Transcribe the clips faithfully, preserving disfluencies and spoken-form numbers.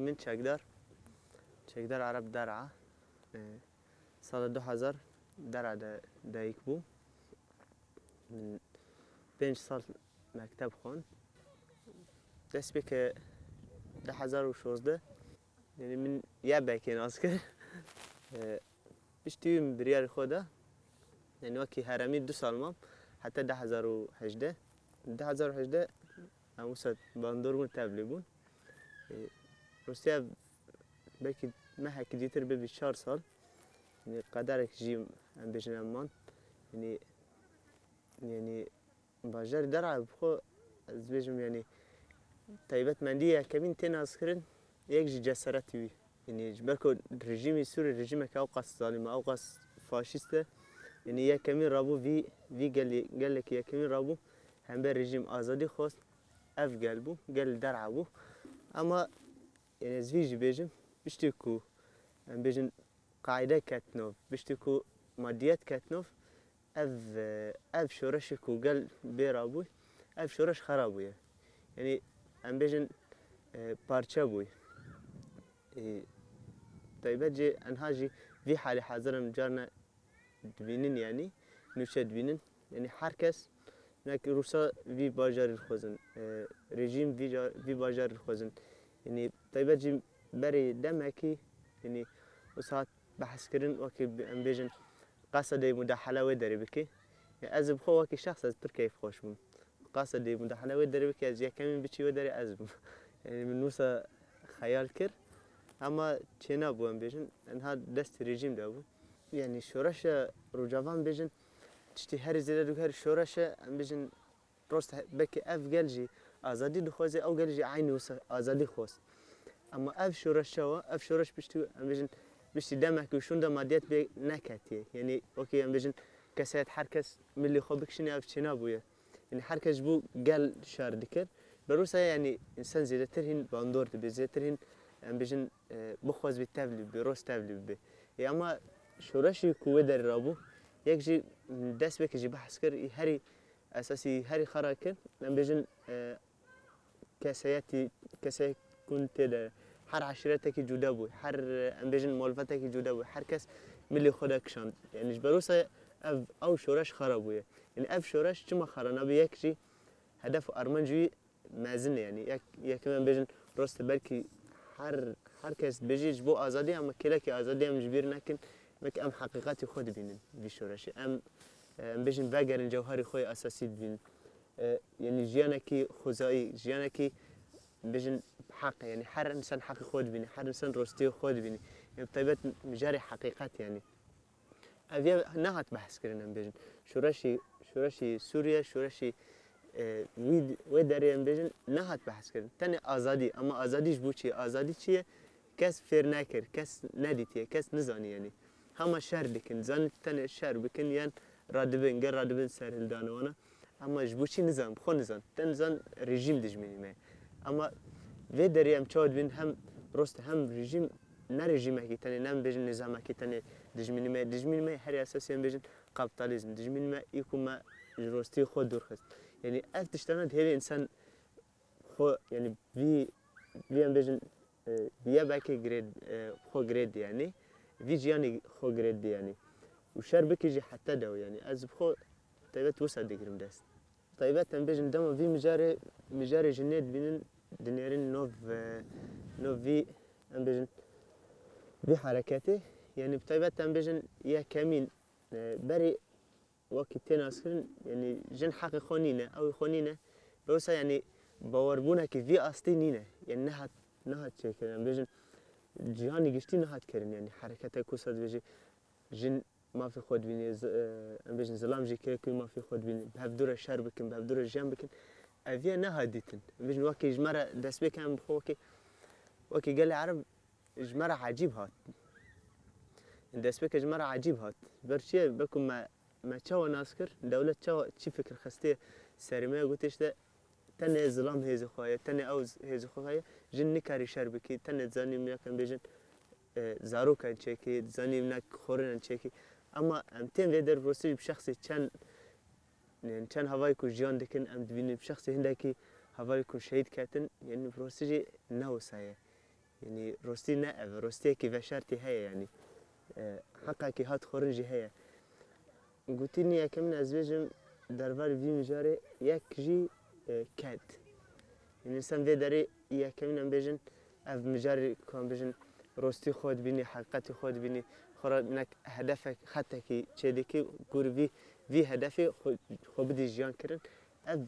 Min Çekdar, Çekdar Ereb Der'a, e, sala du hezar Der'a de dayik bû. Min pênc sal mekteb xwend. Destpêkê du hezar û şozdeh, yani min yebekê nas kir. E, Piştî wî min biryarê xwe da, yani wekî heremî du sal mam, heta du hezar û hejdeh. Du hezar û hejdeh em wisa bandor bûn, tevlî bûn. E, Rûsya belkî mehekî dîtir bibe çar sal. Yani qederek jî em bêjin em man. Yani, yani Bajarê Der'a bi xwe ez dibêjim, yani taybetmendî yekemîn tê naskirin, yek jî ceseretî wî. Yani ji ber ku rejîmê Sûrî rejîmeke ewqas zalîm e, ewqas faşîst e. Yani yekemîn rabû vî, vî gelê, gelekî yekemîn rabû hember rejîm azadî xwest, ev gel bû, gel Der'a bû. Ama yani ez vî jî bêjim, piştî ku em bêjin qaîde ket nov, piştî ku madiyet ket nov, ev, ev şoreşê ku gel bê rabûy, ev şoreş xera bûye. Yanî em bêjin, e, parçe bûy. E, taybet jî enha jî vî halê hazir em carna dibînin, yanî nûçe dibînin. Yanî her kes, nek Rûsa vî bajarî dixwazin, e, rejîm vî ca-, vî bajarî dixwazin. Yanî taybet jî berê demekî, yanî wisa hat behs kirin, wekî bi-, em bêjin, qasa dê mudahale wê derê bike. Ya ez bi xwe wekî şexs ez pir keyfxweş bûm. Qasa dê mudahale wê derê bike, ez yekemîn biçî wê derê ez bûm. Yanî min wisa xeyal kir. Ama çênabû, em bêjin, enha destê rejîm de bû. Yanî şoreşa Rojava em bêjin, tiştî herî zêde diguherî şoreş e, em bêjin, rost he-, belkî ev gel jî azadî dixwaze, ew gel jî eynî wisa azadî xwest. Ama ev şoreş çawa? Ev şoreş piştî, em bêjin, piştî demekî û şûnda madiyet bê neketiye. Yanî wekî em bêjin, kesayet her kes milî xwe bikişîne, ev çênabûye. Yanî her kes ji bo gel şer dikir. Berûsa yanî însan zêdetir hîn bandor dibe, zêdetir hîn, em bêjin, e, bixwaz bê tevlî bibe, rost tevlî bibe. Ê ama şoreşî ku wê derê rabû, yek jî, m, dest wekî jî behs kir, ê herî esasî herî xera kir, em bêjin, e, keseyetî, keseyekûn tê de, her eşîretekî cuda bû, her, em bêjin, malbatekî cuda bû, her kes milê xwe de kişand. Yanî ji berûsa ev, ew şoreş xera bûye. Yanî ev şoreş çima xera nabe? Yek jî hedef û armanc wî mezin e, yanî yek, yekem em bêjin, rost e, belkî her, her kes dibêjî ji bo azadî, ama kêlekê azadî em ji bîr nekin, belkî em heqîqetê xwe dibînin vî şoreşê. Em, em bêjin, vegerin cewherê xwe yê esasî dibînin. E, yanî jiyanekî xwezayî, jiyanekî bêjin heq e, yanî her însan heqê xwe dibîne, her însan rostiyê xwe dibîne. Yanî bi taybet mijarê heqîqet, yanî. Ev ya nehat behs kirin, em bêjin. Şoreşî, şoreşî Sûriye, şoreşî, e, wî, wê derê, em bêjin, nehat behs kirin. Tenê azadî, ama azadî ji bo çi ye? Azadî çi ye? Kes fêr nekir, kes nedîtiye, kes nizanî, yanî. Hema şer dikin, zanî tenê şer bikin, yan radibin, ger radibin serhildana wana. Ama ji bo çi nizan, bi xwe nizan. Te nizan rejîm dijminî me. Ama vê derê em çawa dibîn, hem rost, hem rejîm, ne rejîmekî tenê, ne em bêjin nizamekî tenê dijminî me. Dijminî me herî esasî em bêjin kapitalizm. Dijminî me î ku me ji rostiyê xwe dûr xist. Yanî ev tiştana dihêlê însan xwe, yanî vî, vî em bêjin, e, bi yebekê girê, e, xwe girê diyenî, vî jiyanê xwe girê diyenî. Û şer bikî jî heta dew, yanî ez bi xwe taybet wisa digirim dest. Taybet em bêjin dema vî mijarê, mijarê jinê dibînin, dinêrin nov, e, nov vî, em bêjin, vî hereketê. Yanî bi taybet em bêjin yekemîn, e, berî wekî tê naskirin, yanî jin heqê xwe nîne, ew ê xwe nîne. Berûsa yanî bawerbûnekî vî astî nîne. Yanî nehat, nehat çêkirin. Em bêjin, cîhanî giştî nehat kirin. Yanî herekete ku sa dibêje, jin mafê xwe dibîne, zi-, e, em bêjin zilam jî kire ku mafê xwe dibîne. Bi hev dû re şer bikin, bi hev dû re jiyan bikin. Ev ya nehat dîtin. Em bêjin wekî ji me re destpêk em bi xwe wekî, wekî gelê Ereb ji me re ecîb hat. Destpêkê ji me re ecîb hat. Ber çi ye? Be ku me, me çawa nas kir? Dewlet çawa, çi fikir xistiye serê me, gotiye işte tenê zilam hêzê xwe ye, tenê ew z-, hêzê xwe heye, jin nikarî şer bikî, tenê dizanî em yakem bêjin, e, zarokan çêkî, dizanî em nek xorînan çêkî. Ama em tên vê der rostî jî bi şexsê çend, yani çend havayê ku jiyan dikin, em dibînin bi şexsê hindekî havayê ku şehîd ketin, yani rostî jî ne wisa ye. Yanî rostî ne ev, rostiyekî veşartî heye yanî. E, heqekî hat xwarin jî heye. Gotinî yekemin ez bêjim, derbarê vî mijarê yek jî, e, ked. Yanî sen vê derê yekemin em bêjin, ev mijarê ku em bêjin rostî xwe dibînî, heqîqetî xwe dibînî, xwe re nek hedefek, xetekî çêdikî, gor vî, vî hedefê xwe, xwe bidî jiyan kirin. Ev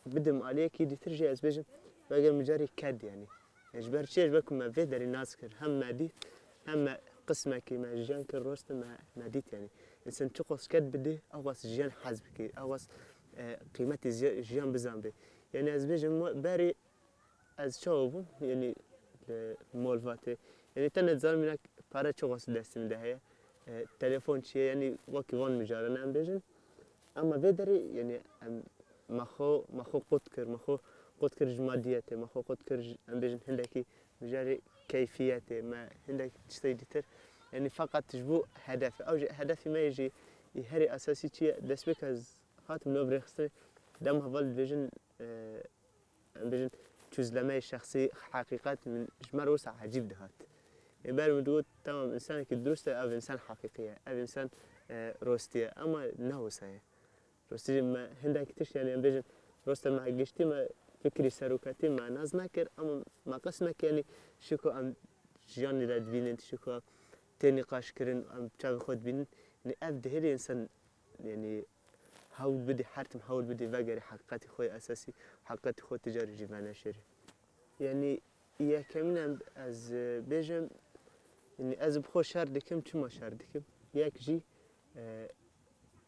bidim aliyekî dîtir jî ez bêjim, vege mijarê ked yanî. Ji ber çi? Ji ber ku me vê derî nas kir. Hem me dît, hem me qismekî me jiyan kir, rost me, me dît yanî. Însan çiqas ked bidî, ew qas jiyan hez bikî, ew qas, e, qîmetê ziya-, jiyan bizanbê. Yanî ez bêjim, mo-, berî ez çawa bûm, yanî li malbatê. Yanî tenê dizanim minak pare çiqas destê min de heye. E, telefon çi ye, yanî wekî van mijaran em bêjin. Ema vê derê, yanî em, me xwe, me xwe qut kir, me xwe qut kir ji madiyetê, me xwe qut kir ji, em bêjin hindekî mijarê keyfiyetê, me hindek tiştê dîtir. Yanî feqet ji bo hedefê. Ew jî hedefê me yê jî herî esasî çi ye? Destpêk ez hatim nav rêxistinê, dem heval dibêjin, e, em bêjin çözlemeyê şexsî, heqîqet min ji me re wisa ecîb dihat. Ê ber min digot, tamam, însanekî dirust e, ev însan heqîqî ye, ev însan, e, rostî ye. Ema ne wisa ye. Rostî jî me hindek tişt, yanî em bêjin, roste me giştî me fikrî serokatî me nas nekir, ema me qismekî yanî tiştê ku em jiyanê de dibînin, tiştê ku tê nîqaş kirin, em çavê xwe dibînin. Yanî ev dihêlî însan, yanî hewl bidî, her tim hewl bidî, vegerî heqîqetê xwe yê esasî, heqîqetê xwe ti carî jî veneşêrî. Yanî yekemîn em, ez, e, bêjim, yanî ez bi xwe şer dikim, çima şer dikim? Yek jî, e,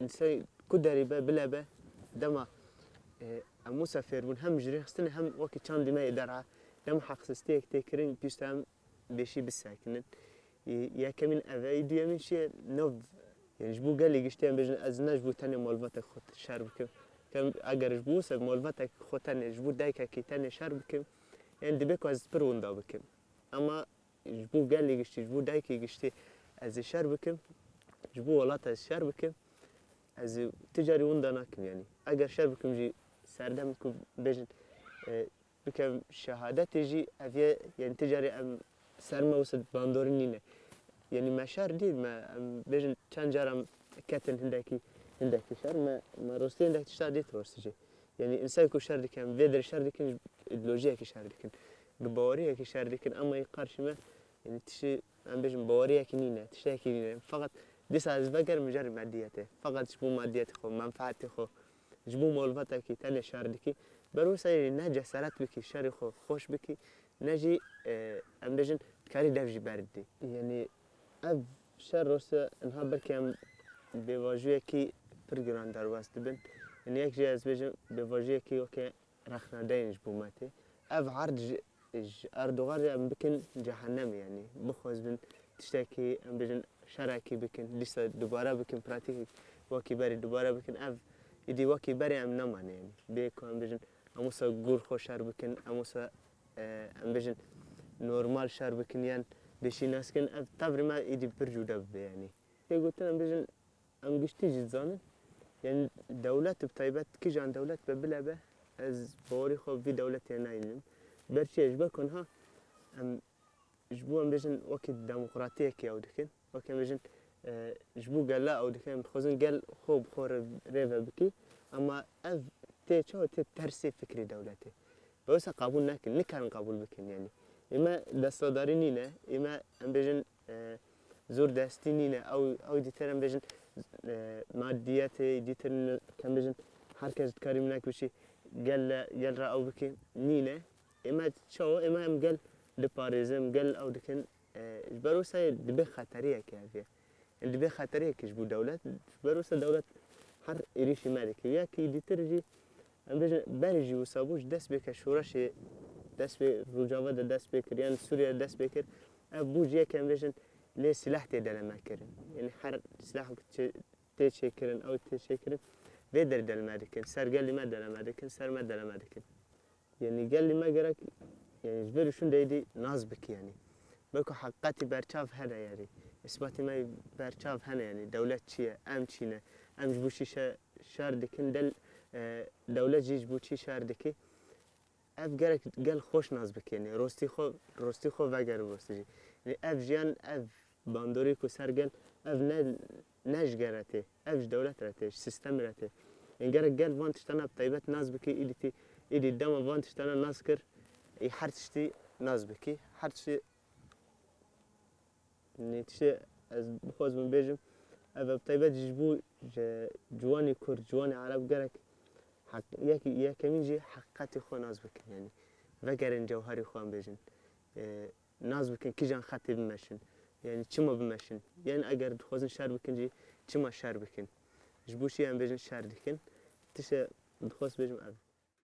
însan ku derî be, bile be, dema, e, em wisa fêr bûn, hem ji rêxistinê hem wekî çandî me yê derha, dema heqsistiyek tê kirin, piştre em bêşî bisekinin. Yekemîn ev e, duyemîn jî nav, yanî ji bo gelê giştî em bêjin, ez ne ji bo tenê malbatek xwe şer bikim. Kem eger ji bo wisa malbatek xwe tenê, ji bo daykekî tenê şer bikim, yanî dibe ku ez pir winda bikim. Ema ji bo gelê giştî, ji bo dayikê giştî ez ê şer bikim, ji bo welata ez şer bikim, ez ê ti carî winda nakim yanî. Eger şer bikim jî serdem ku bêjin, e, bikem şehadetê jî ev ye, yanî ti carî em ser me wisa bandorî nîne. Yanî me şer dît, me, em bêjin çend car em ketin hindekî, hindekî şer, me, me rostî hindek tişta dît rostî jî. Yanî însan ku şer dikin, vê derê şer dikin, ji îdeolojiyekî şer dikin, bi baweriyekî şer dikin, ema yê qarşî me, yanî tiştê, em bêjin baweriyekî nîne, tiştekî nîne. Feqet dîsa ez vegerim mijarê madiyetê. Feqet ji bo madiyetê xwe, menfaetê xwe, ji bo malbatekî tenê şer dikî. Ber wisa ne cesaret bikî, şerê xwe xweş bikî, ne jî, e, em bêjin, dikarî dev jî berdidî. Yanî ev şer roste niha belkî em bêvajiyekî pir giran derbas dibin. Yanî yek jî ez bêjim bêvajiyekî weke rexnedeyên ji bo me tê. Ev erd ji, ji Erdogan re em bikin cehennemê, yanî bixwazin tiştekî, em bêjin şerekî bikin, dîsa dubare bikin, pratîkek wekî berê dubare bikin. Ev îdî wekî berê em nemane, yanî bê ku em bêjin em wisa gor xwe şer bikin, em wisa, e, em bêjin normal şer bikin yan bêşî nas kin, ev tevrê me îdî pir cuda bibe, yanî. Tê gotin em bêjin, em giştî jî dizanin. Yanî dewlet bi taybet, kijan dewlet be bile be, ez bawerî xwe vî dewletê nayînim. Ber çi ye? Ji ber ku niha em ji bo em bêjin wekî demokratiyekê ew dikin. Wekî em bêjin, e, ji bo gela ew dikin, em dixwazin gel xwe bi xwe re rê ve bikî. Ema ev tê çawa tê tersê fikrê dewletê. Be wisa qebûl nekin, nikarin qebûl bikin yanî. Ê me desthilatdarî nîne, ê me em bêjin, e, zor destî nîne. Ew, ew dîtir em bêjin, e, madiyetê, dîtir em bêjin her kes dikarî minak biçî gel le, gel re ew bikî nîne. Ê me çawa, ê me em gel diparêzin, em gel ew dikin. E, ji ber wisa dibe xeteriyeke ev ye. Em dibe xeteriyeke ji bo dewlet, ji ber wisa dewlet her êrîşî me dike. Yekî dîtir jî, em bêjin berê jî wisa bû, ji dest pê ke şoreşê dest pê Rojava de dest pê kir, yan Sûriye de dest pê kir. Ev bû jî yek em bêjin lê sîleh tê deleme kirin. Yanî her sîleh ku çê-, tê çêkirin, ew tê çêkirin. Vê derê delme dikin, ser gelî me deleme dikin, ser me deleme dikin. Yanî gelî me gerek, yanî ji vê rûşûn de êdî nas bikî yanî. Belku heqîqetî berçav hene yanî. Îsbatî me berçav hene yanî. Dewlet çi ye? Em çi ne? Em ji bo çi şe-, şer dikin? Del, e, dewlet jî ji bo çi şer dikî? Ev gerek gel xweş nas bike, yanî rostî xwe, rostî xwe veger rostî jî. Yanî ev jiyan, ev bandorî ku ser gel, ev ne, ne ji gel re tê, ev ji dewlet re tê, ji sîstemê re tê. Yanî gerek gel van tiştana bi taybet nas bike, îdî tî, îdî dema van tiştana nas kir, ê her tiştî nas bikî, her tiştî Nê tiştê ez bixwazim bêjim, ev bi taybet jî ji bo ji ciwanê Kurd, ciwanê Ereb gerek heq-, yek-, yekemîn jî heqîqetê xwe nas bikin. Yanî vegerin cewherê xwe em bêjin. E, nas bikin kîjan xetê bimeşin. Yanî çima bimeşin? Yanî eger dixwazin şer bikin jî çima şer bikin? Ji bo çi em bêjin şer dikin? Tiştê dixwest bêjim ev.